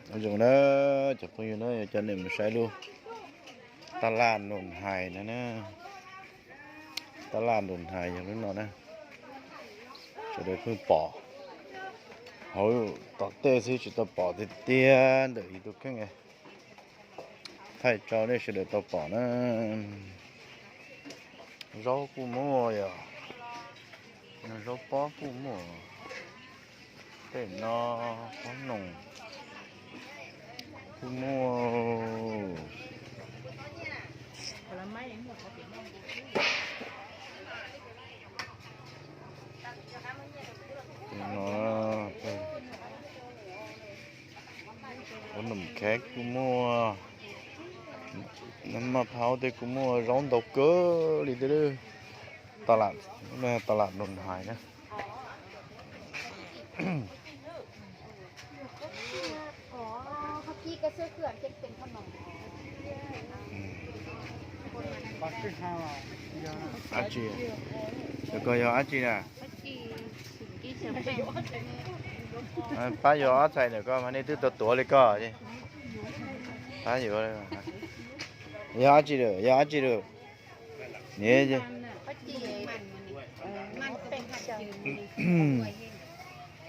Nyob zoo na cov phooj ywg na, yuav coj nej mus saib lub tab laj Nus Hais no na. Tab laj Nus Hais yog lub no na. Sawv daws pheej pom hauv tom tej xwb, tsis tau pom tiag tiag ntawm yus tus kheej. Thaij rau nej sawv daws tau pom na. Zaub kuj muaj yom, zaub pob kuj muaj. Tej no qhob noom kuj muaj. Qhob noom khev kuj muaj, maj phaub tej kuj muaj, zaub ntau kawg li thiab. Tab laj, tab laj Nus Hais na. Dab tsi? Cov ko yog dab tsi na? Pab yuav ob txhais ntawm ko mas nej twb tuav tuav li ko. Pab yuav, yog dab tsi lawm, yog dab tsi lawm? Niam,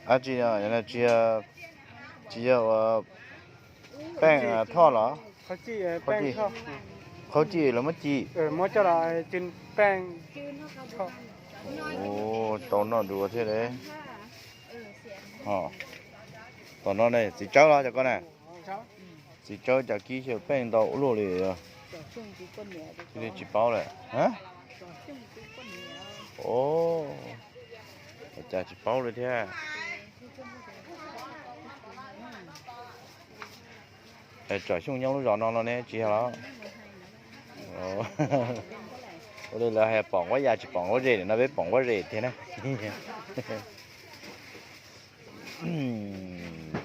dab tsi no? Tsis yog, tsis yog ua peej thoj los? Qhaub cij los muab ci? Ua tau noj dua thiab li. Ho tom no ne, txiv tsawb los cov ko na? Txiv tsawb cas kib xyaw peej ntau ua luaj li. Cia li tsis paub lawm. Ua cas tsis paub li thiab? Tsom Xyooj nyob lub zos no no ne tsis yog los? Ua li lawv hais pom nquab ya tsis pom nquab zes, nim no peb pom nquab zes thiab na.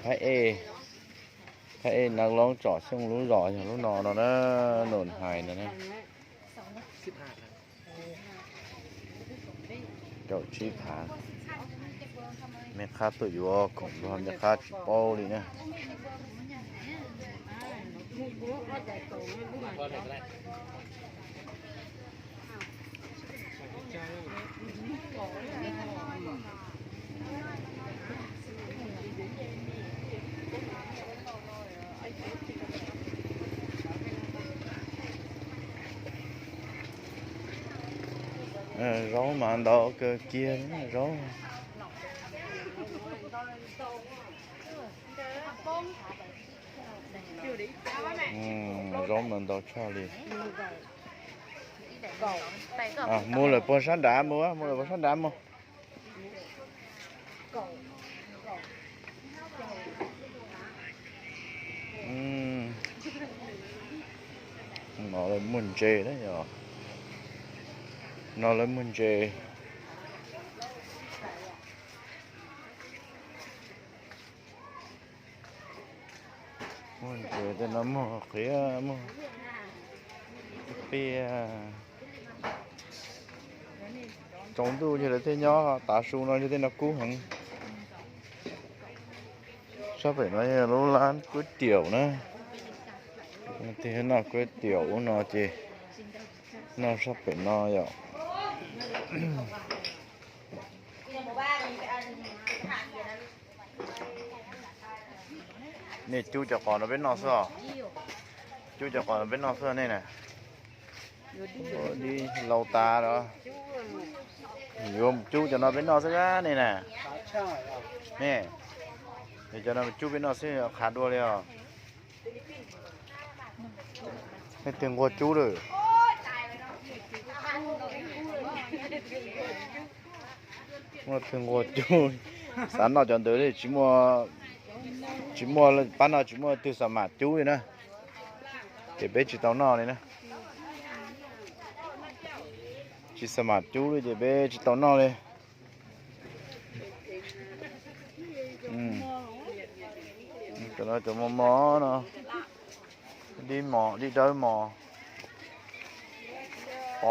Phab ej, phab ej Naj Loob Tsom Xyooj lub zos yog lub no no na, Nus Hais no na. Kaum tsib phav. Mej qhab tuaj yuav khoom nplog mej qhab tsis paub li na. Zaub mas ntau kawg kiag zaub. Zaub mas ntau tshaj li. Mus lawm puag sab nrad mus, mus lawm puag sab nrad mus. No lawv muag ntses na yom. No lawv muag ntses. Muag ntses tej no muag qhiav muag piaj. Tsaus ntuj yog lawv thiaj nyob, tav su no yog tej no kub heev. Sab pem no yog lub lab kuab tiaum na. Tej noj kuab tiaum ub no ces noj sab pem no yom. Nej cub cov qos no peb noj xwb os. Cub cov qos no peb noj xwb nej na. Dib laus tas los. Yuav cub cov no peb noj xwb nej na. Ne, cov no cub peb noj xwb qhav dua li os. Nej twg nquag cub lawm? Muaj twg nquag cub, xav noj cov ntawd li tsis muaj, tsis muaj pab no tsis muaj twg xa mam cub li na. Ces peb tsis tau noj li na. Tsis xa mam cub li ces peb tsis tau noj li. Cov no cov mos mos no, dib mos dib dawb mos, o.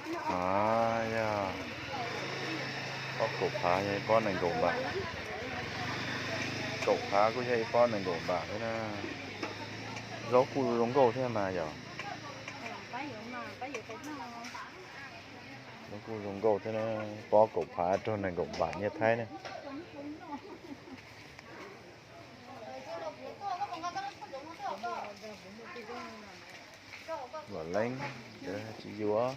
Yog pob kaum phav yog ib pob nees nkaum npam. Kaum phav kuj yog ib pob nees nkaum npam thiab na. Zaub kuj zoo nkauj thiab mas yom. Zaub kuj zoo nkauj thiab na. Pob kaum phav raug nees nkaum npam nyiaj Thaib na. Vam leej, tsis yuav.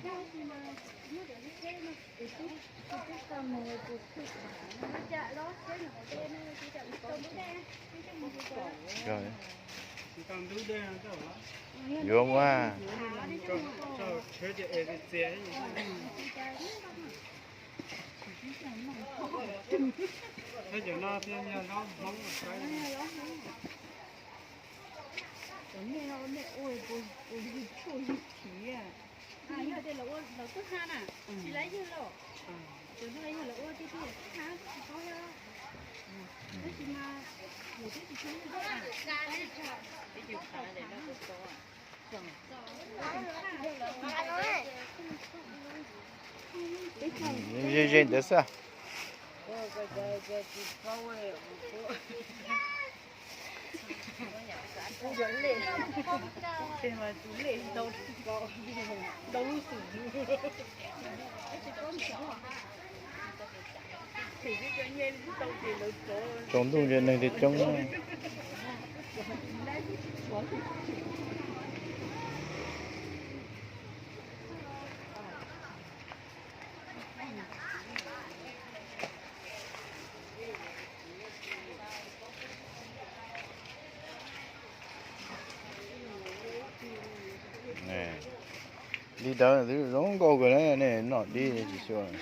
Yuav mas. Cov nej ua nej ua puas yig tshuaj yig phiv? Yog tias lawv ua lawv kuj hab na, tsis lawv yug los. Cov no yog lawv ua tiag tiag hab tsis paub thiab. Tab sis mas yus twb tsis tshua yug thiab. Ze ze ntawd xwb. Tsaus ntuj ntshe neeg thiaj coob. Li ntawd twb zoo nkauj kawg na, nej noj dib tsis xyuas.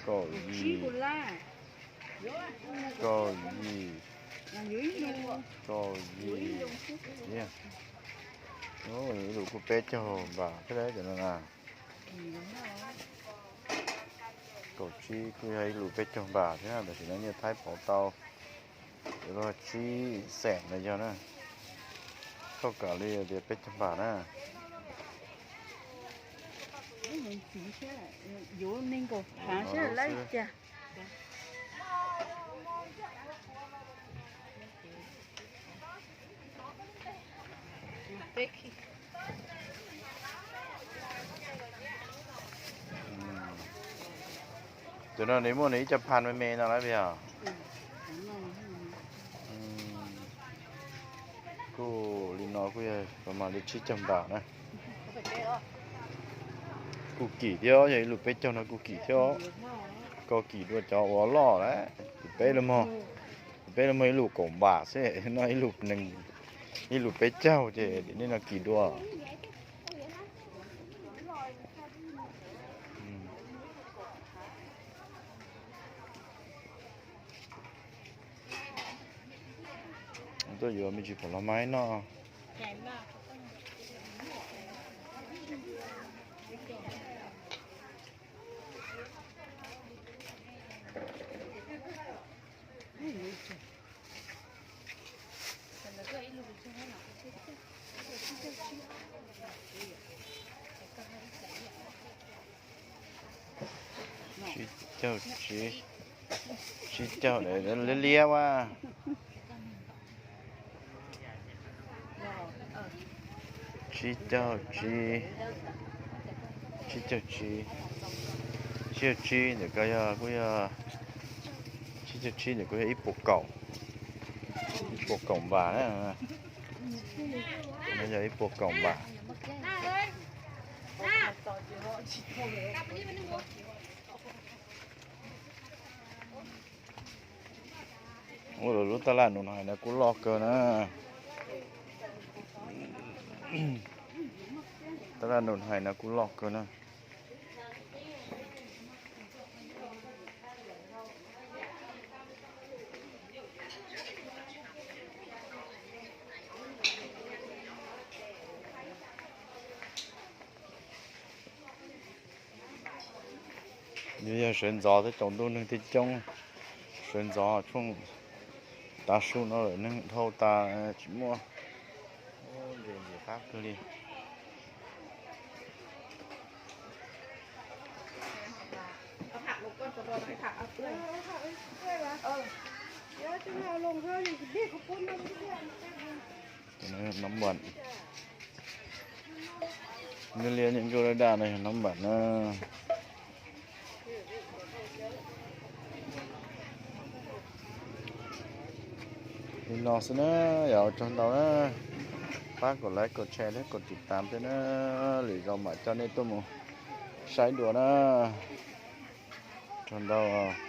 Kaum yim, kaum yim, kaum yim. Ib lus kuj peb caug npam thiab cov no na. Kaum tsib kuj yog ib lus peb caug npam thiab, tam sim no nyiaj Thaib pauv tau yuav luag tsib xees no yog na. Thauj kom li tias peb caug npam na. Yuav nees nkaum phav seb lawv cas. Cov no nws muaj nws ib co phan me me no lawm yog. Kuj li no kuj yog pab mam li tsib caug npam na. Kuj kim thiab, yog ib lus peb caug no kuj kim thiab. Koj kim dua cov uas loj lawm, peb los mog, peb los mog ib lus kaum npam xwb, no ib lus peb caug ces nej no kim dua. Tuaj yuav me ntsis pom los mas no. Tsib caug tsib, tsib caug liab liab a. Tsib caug tsib, tsib caug tsib, tsib caug tsib ntawm ko yog kuj yog, tsib caug tsib ntawm kuj yog ib puas kaum, ib puas kaum npam na. No yog ib puas kaum npam. Ua lub tab laj nus hais no kuj loj kawg na. Tab laj nus hais no kuj loj kawg na. Yog sawv ntxov thiab tsaus ntuj neeg thiaj coob. Sawv ntxov tshooj tav su no lawm neeg dhau tas tsis muaj Qab kawg li. Nab npam, nws liab nyob nkaus daj daj no yog nab npam na. Li no xwb na, yog ua tsaug ntau na. Pab kom like, kom share thiab kom tiv tam thiab na, lwm zaus mam coj nej tuaj mus saib dua na. Tsaug ntau.